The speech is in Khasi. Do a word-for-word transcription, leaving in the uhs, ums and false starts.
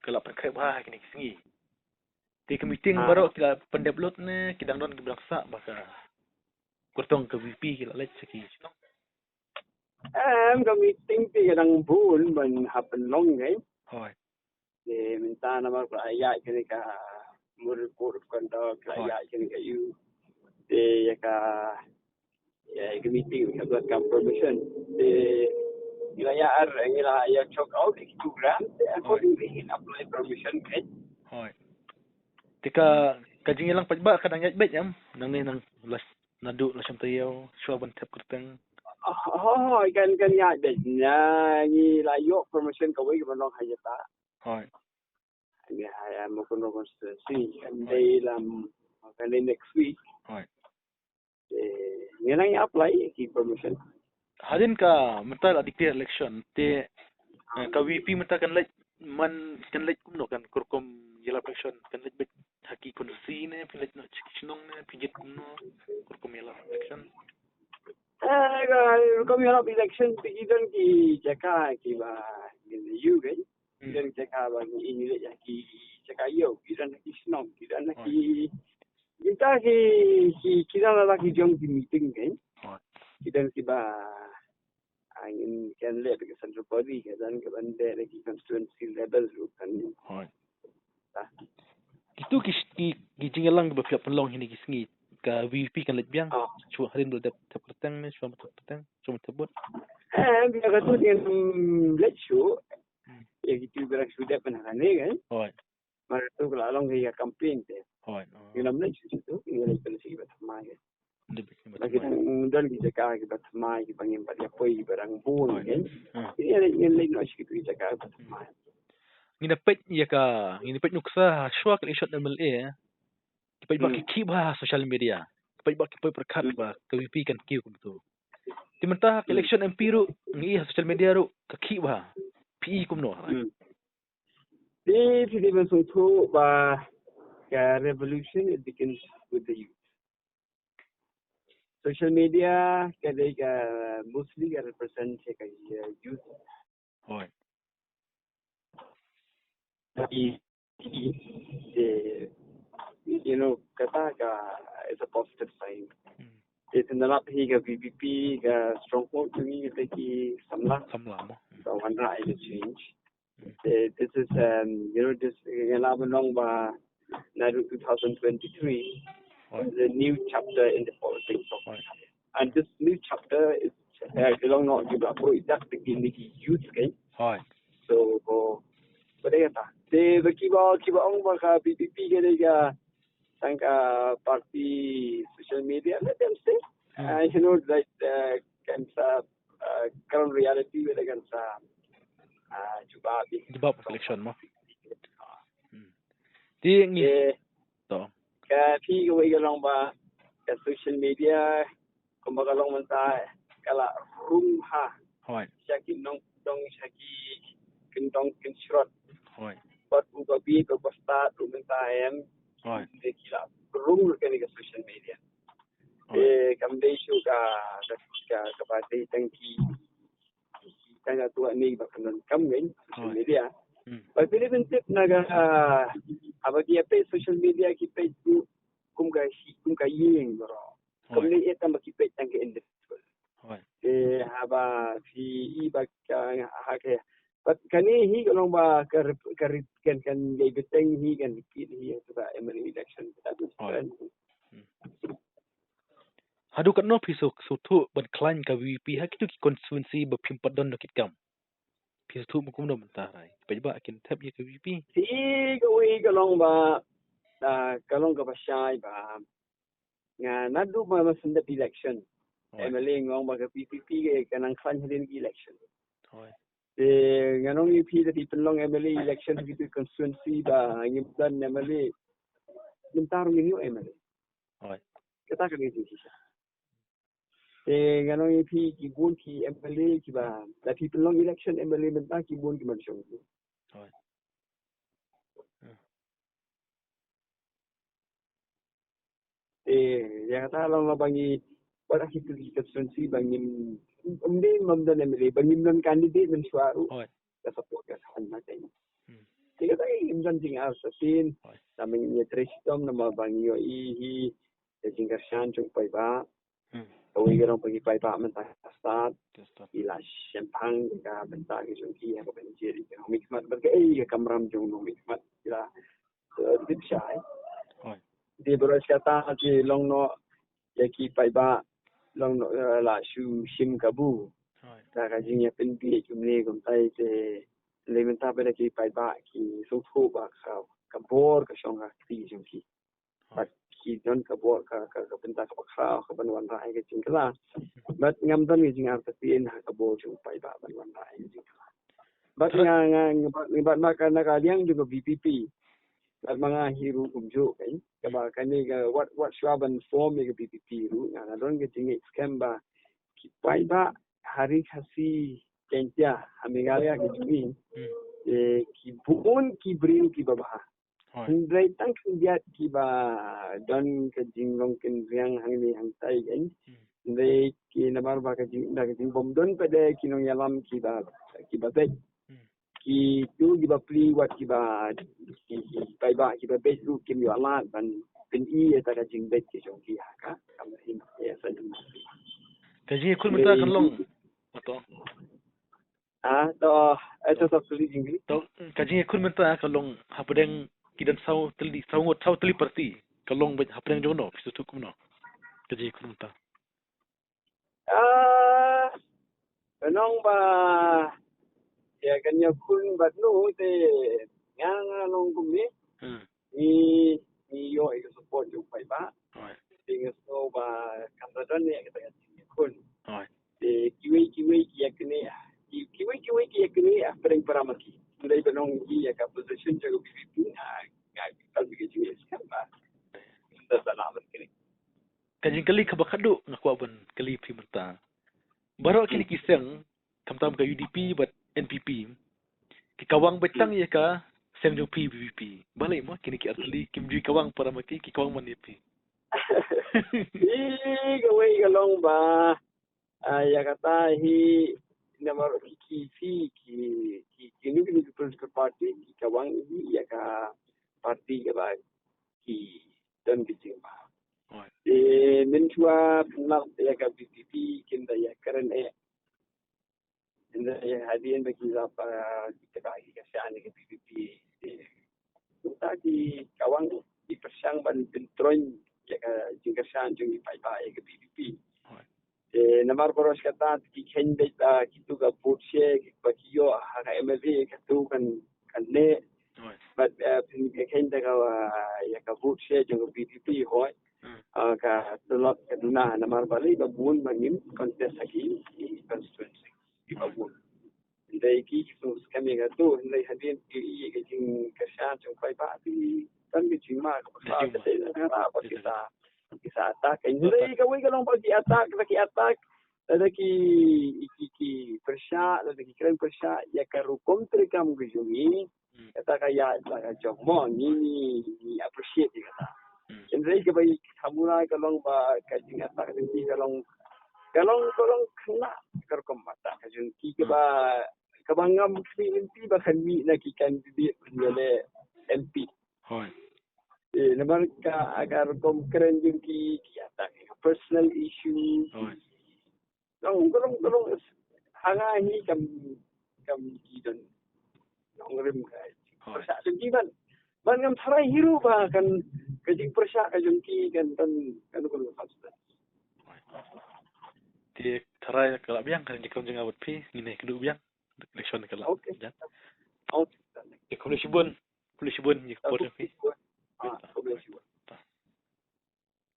ka la pynkhreh bha ha kine ki sngi. Te ka meeting baroh ki la pyndep lut ne ki dang don ki ba dang sah ba ka kyrtong ka VPP ki la leit sha ki? Em, ka meeting te ka dang bun ban hap pynlong, eh. Hooid. Te mynta namar ka la ïaid kane ka mur report kan da ka la ïaid kane ka ïu. Te ïa ka, ïa ka meeting ka buat ka permission. Te ngi la ïa ar, ngi la ïa check out ki program. Te accordingly ngin apply permission, eh. Hooid. Te ka, ka jingïalang paidbah ka dang ïaid beit em? Nangne nang las, naduh la shim taïew, shuwa ban thep kyrteng. Hooid, kan, kan ïaid beit. Ngi la ïoh permission kawei kaba long ha ïa ta. Hooid. Ngi ha ïa Mawkynrew constituency, kan dei lam, kan dei next week. Hooid. Te ngi nang ïa apply ki permission. Hadien ka mynta la declare election te, eh, ka VPP mynta kan leit, man kan leit kumno, kan ka rukom ïalap election kan leit beit ha ki constituency ne phi leit noh sha ki shnong ne phi jied kumno ka rukom ïalap election? Eh, ka rukom ïalap election te ki don ki jaka kiba ngin ïoh, kan. Ki don ki jaka ba ngin leit ha ki jaka ïew, ki don ha ki shnong, ki don ha ki, kita ki, ki, ki don la ki jong ki meeting, kan. Ki don kiba, ah, ngin kan leh bad ka central body, ka don ka ban leh da ki constituency level ruh, kan. Kitu ki, ki, ki jingïalang kiba phi hap pynlong ha kine ki sngi, ka VPP kan leit biang shuwa hadien ba la dep thep kyrteng ne shuwa ba thep kyrteng, shuwa ba thep vote? Eh, biang, katu ngin leit shuwa. Ïa kitu ba dang shu dep mynta ne, kan. Hooid. Mar tu ka la long ka campaign te. Hooid. Ngi lam leit shuwa tu, ngi leit pynlong shuwa ba thymmai, kan. Lagi dang don ki jaka kiba thymmai kiba ngim pat ïa poi kiba dang bun, kan. Ngi leit, ngi leit noh sha kitu ki jaka kiba thymmai. Ngi na peit ïa ka, ngi na peit nuksa shuwa ka election MLA. Ki paidbah ki khih bha ha social media. Ki paidbah ki poi pyrkhat ba ka VPP kan kiew kumtu. Te mynta ha ka election MP ruh ngi i ha social media ruh ka khih bha. Phi i kumno? Te phi dei ban sngewthuh ba ka revolution, it begins with the youth. Social media ka dei ka mostly ka represent ka youth. Hooid. Te, you know, kata ka is a positive sign. Te tynrap hi ka VPP ka stronghold jong ngi, kata ki samla. Samla mo. Ka wanrah ïa ka change. Te, this is, um, you know, this, nga la ban ong ba naduh two thousand twenty-three, the new chapter in the politics of Meghalaya. And this new chapter is, uh, ka long noh kiba poi dak te kine ki youth, kan. So, ko, ba dei kata. Te ba kiba, kiba ong ba ka VPP ka dei ka tang ka party social media, let them say. Uh, you know, like, uh, kan sa, uh, ground reality, whether kan sa, uh, jubab election mo. Te ngi to. Ka phi kawei ka long ba ka social media kumba ka long mynta ka la rung ha. Hooid. Sha ki nongkyndong, sha ki kyndong kynshrot. Hooid. Bad u ba bieit u ba stad u mynta em. Hooid. Te ki la rung ruh kane ka social media. Hooid. Te kam dei shuh ka, ka, ka, kaba dei tang ki, tang ka tuh ani ba kan don kam ngi social media. Ba phi dei ban tip na ka, ah, haba ki ïa peit social media ki peit ruh kum ka shi, kum ka ïing baroh. Kam dei eh tang ba ki peit tang ka individual. Te haba phi i ba ka, ha ka, ba kane hi ka long ba ka rep-, ka rep-, kan, kan dei bteng hi, kan repeat hi ha ka MLA election. Haduh katno phi shu, shu sngewthuh ban khlaiñ ka VPP ha kitu ki constituency ba phim pat don da kit kam? Phi sngewthuh kumno mynta, hynrei paidbah kin thep ïa ka VPP? Hi kawei ka long ba, ah, ka long kaba shai ba nga naduh ba ma shu dep election. Hooid. MLA nga ong ba ka VPP ka nang khlaiñ hadien ki election. Hooid. Te ngan ong ïa phi, lada phi pynlong MLA election ha kitu ki constituency ba ngim don MLA, mynta ruh ngin ïoh MLA. Hooid. Kata ka dei ka jingkit. Te ngan ong ïa phi, ki bun ki MLA kiba, lada phi pynlong election MLA mynta, ki bun ki man shong. Hooid. Te ïa kata long ba ngi, wat ha kitu ki constituency ba ngim, ym dei ym don MLA, ba ngim don candidate mynshuwa ruh. Hooid. Ka support ka sah na ka. Hmm. Te kata ka ngim don jingartatien. Namar ngi ïatrei shitom namar ba ngi ïohi hi ka jingkyrshan jong u paidbah. Kawei ka long ba ki paidbah mynta ka stad ki la shemphang ka bynta ka jong ki ha ka ban jied ïa ka nongmihkhmat bad kaei ka kamram jong u nongmihkhmat ki la, eh, tip shai. Te baroh kata te long noh ïa ki paidbah, long noh, eh, la shu shim kabu. Ka ka jingïapynbieit kumne kumtai te lei mynta ba da ki paidbah ki sngewthuh ba ka, ka bor ka shong ha kti jong ki. Bad ki don ka bor ka, ka, ka bynta kaba khraw ka ban wanrah ïa ka jingkylla. Bad ngam don ka jingartatien ha ka bor jong u paidbah ban wanrah ïa ka jingkylla. Bad nga, nga, nga, bad, bad ma ka na ka liang jong ka V P P. Bad ma nga hi ruh kumjuh kan. Kaba kane ka wat, wat shuwa ban form ïa ka V P P ruh nga, nga don ka jingngeit skhem ba ki paidbah ha Ri Khasi Jaiñtia ha Meghalaya ka jong ngi. Eh, ki bun ki briew kiba bha. Hynrei tang khyndiat kiba don ka jinglong kynriang hangne hangtai kan. Hynrei ki namar ba ka jing, da ka jingbym don pat de ki nongïalam kiba, kiba beit. Ki tu kiba pli wat kiba, ki, ki paidbah kiba beit ruh kim ïoh lad ban pyni ïa ta ka jingbeit ka jong ki ha ka, ka, ka jingïakhun mynta kan long. Mato. Ah, to, eh, to, to, sorry, jingkylli. To, ka jingïakhun mynta ka long hapdeng ki don saw tylli, saw ngut, saw tylli party. Ka long beit hapdeng jong no, ki sngewthuh kumno. Ka jingïakhun mynta. Ah, ka long ba, ïa, kan ïakhun bad no te nga, nga long kumne. Ngi, ngi ïoh ïa ka support jong u paidbah. Te nga sngew ba kam da don ïa kata ka jingïakhun. Te kiwei kiwei ki ïa kane, ki, kiwei kiwei ki ïa kane, ah, pyrshang para ma ki. Hynrei ba nong ki ïa ka position jong ka V P P, ah, nga, nga, ka jingïakhun ba. Ka jingkylli kaba khadduh nga kwah ban kylli phi mynta. Baroh kine ki seng, khamtam ka U D P bad N P P, ki kawang beit tang ïa ka seng jong phi V P P. Balei mo kine ki artylli kim ju kawang para ma ki, ki kawang man ïa phi. Ï, kawei ka long ba, ah, ïa kata hi namar ki, ki, ki, ki, kine, kine ki political party ki kawang hi ïa ka party kaba ki don ki jingbha. Te mynshuwa pynlap ïa ka V P P kin da ïakren eh. Kin da ïa hadien ba ki lap, ah, ki kaba ki kyrshan ïa ka V P P. Te mynta ki kawang ki pyrshang ban pyntroiñ ïa ka jingkyrshan jong ki paidbah ïa ka V P P. Te namar baroh kata ki kheiñ beit ba kitu ka vote share kiba ki ïoh ha ka M L A katu kan, kan neh. Bad, eh, phin kheiñ da ka, eh, ïa ka vote share jong ka V P P hooid. Ah, ka tlot ka duna namar balei ba bun ba ngim contest ha ki, ki constituency kiba bun. Hynrei ki, ki sngewskhem ïa katu, hynrei hadien ki ïohi ïa ka jingkyrshan jong u paidbah te don ka jingma kaba kha, te lada ba kita, kita attack. Hynrei kawei ka long ba ki attack, lada ki attack, lada ki, ki, ki pyrshah, lada ki kren pyrshah ïa ka rukom treikam ka jong ngi. Kata ka ïa, kata ka jong mo, ngi, ngi, ngi appreciate ïa kata. Hynrei kaba i khamura ka long ba ka jing attack ka jong ki ka long, ka long, ka long khynnah ka rukom attack ka jong ki kaba, kaba ngam khmih lynti ba kan mih na ki candidate ban ïaleh M P. Eh, namar ka, ka rukom kren jong ki, ki attack ka personal issue. Long, long, long, ha nga hi kam, kam ki don. Long rim ka. Pyrshah jong ki ban. Ban ngam tharai hi ruh ba kan, ka jingpyrshah ka jong ki kan, kan, kan, kan, kan. Te tharai ka la biang ka jingkren jong nga bad phi, ngin ïa kynduh biang. Election ka la. Okay. Te khublei shibun, khublei shibun ïa ka por jong phi. Ah, khublei shibun.